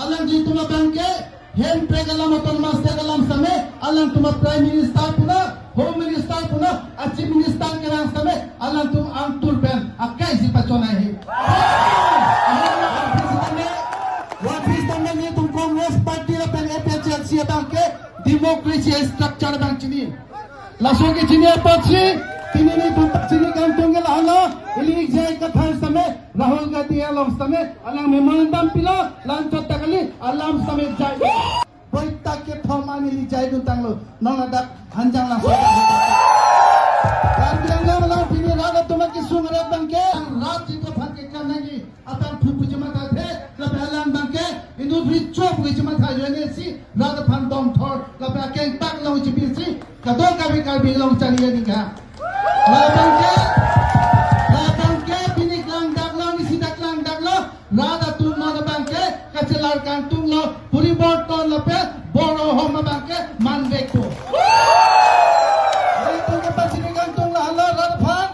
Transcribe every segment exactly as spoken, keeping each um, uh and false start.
Alangtum abangke, Hemprek alam, Autonomous State alam sitame, alangtum a Prime Minister puna, Home Minister puna, a Chief Minister kevang sitame, alangtum angtur pen akai si pachonai he. One fifth sitame, one fifth sitame nelitum Congress Party lapen A P H L C abangke democracy structure abang chini. Laso kechini apotsi, pini nelitum pachini kangtung ke lahelo, ili J I Kathar sitame, Rahul Gandhi along sitame, alang memorandum pilo, lanchot ta kali, alam sitame jai. Boita kethom an ili jaidun tanglo, non ladak hanjang laso. Karbi Anglong along pini rat atum akesung rat abangke, rat jitu aphan kekam nangji, aphan phu pu chemathathe, lapen alang abangke, inut ri chop pu chematha joine si, rat aphan dongthor, lapen akeng pak long chibisi, kadokave Karbi Anglong charli aning ha. Labangke, labangke, pini klangdaklo, nisi ta klangdaklo, rat atum non abangke, kachelar kangtunglo, puriborton lapen, boro hom abangke, manvekpo. Nelitum ke pachini kangtung lahelo, rat aphan.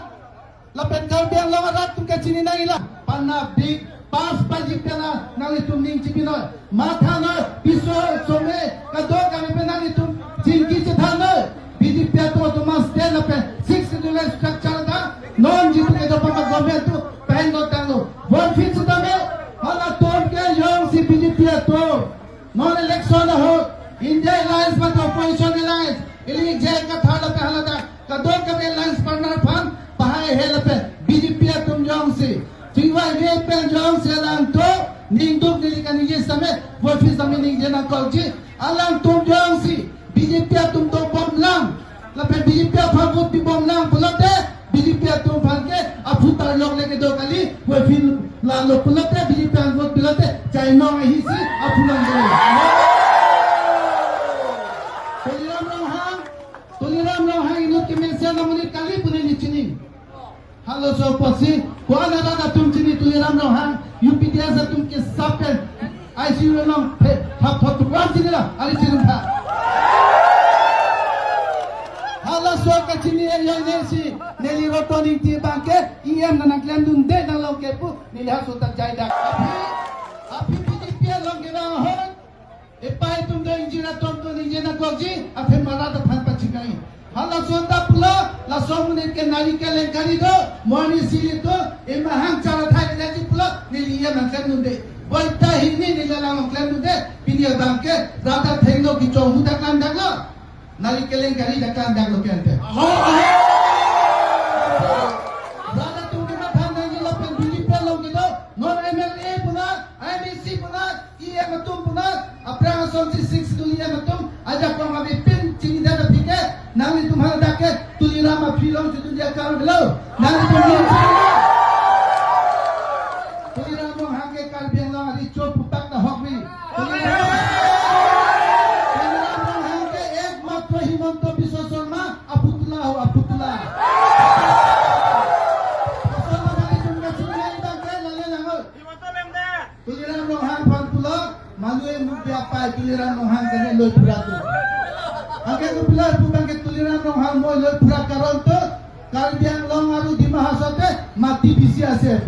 Lapen Karbi Anglong arat atum kachini nangji la. Panabik pas paji pena nanglitum ning chibinoi. Mathanoi, piso, some, kadokave pen nanglitum chingki chethanoi. B J P atum atum mas ten lapen Sixth Schedule structure ta non jitu kedo pama government atum pahingno tanglo. One fifth sitame, halatum ke jongsi B J P atum non election ahut, India Alliance mate Opposition Alliance, ili J I Kathar lapen haladak, kadokave alliance partner aphan, pahai he lapen, B J P atum jongsi, chingvai ve pen jongsi alangtum, ningduk neli kaningje sitame, vote fee sitame ningje nangkokji, alangtum jongsi, B J P atum dobom lang, lapen B J P aphan vote pibom lang pulote, B J P atum aphan ke aphu tarlok le kedo kali, we feel la lo pulote, B J P aphan vote pilote, chainong ahi si aphu lang kali. Tuliram Ronghang, Tuliram Ronghang inut kemesen amonit kali pu neli chini. Halaso apotsi, ko-an arat atum chini Tuliram Ronghang, U P D S atum kesap pen, I C U along, he, hap hap tu kuan chini la, ari chini tha. Halaso kachini e yong ne si, neli Roton Ingti abangke, E M nang nangklemdunde nang long ke pu, neli halaso ta jaidak. Aphi, aphi B J P along kevang ahut, epai atum do ingjir atum do ningje nangkokji, aphi marat aphan pachingkai. Halaso ta pulo, laso amonit ke narikel kengkari do, moni sili do, emahang chara thai leji pulo, neli E M nangklemdunde. Boita hini neli alang nangklemdunde, pini abangke, rat athengno kechonghu ta klemdaklo. Narikel kengkari ta klemdaklo kente. Rat atum kematha nangji lapen B J P along kedo, non M L A puna, M A C puna, E M atum puna, aphrang asonsi Sixth Schedule E M atum, ajak kong kami pin chini dan aphi ke, nanglitum haladak ke, Tuliram aphi long chidun dia kar belo, nanglitum long chini. Tuliram Ronghang ke Karbi Anglong ari chor putak ta hokri. Tuliram, Tuliram Ronghang ke ekmatro Himanta Biswa Sarma aputla ho, aputla. Sarma nanglitum kachini nang abangke lale nangho. Tuliram Ronghang aphan pulo, manu emuk dia pai Tuliram Ronghang kene loi phura tu. Anke kopilo pu abangke Tuliram Ronghang moi loi phura karon tu, Karbi Anglong aru Dima Hasao te mati bisi ase.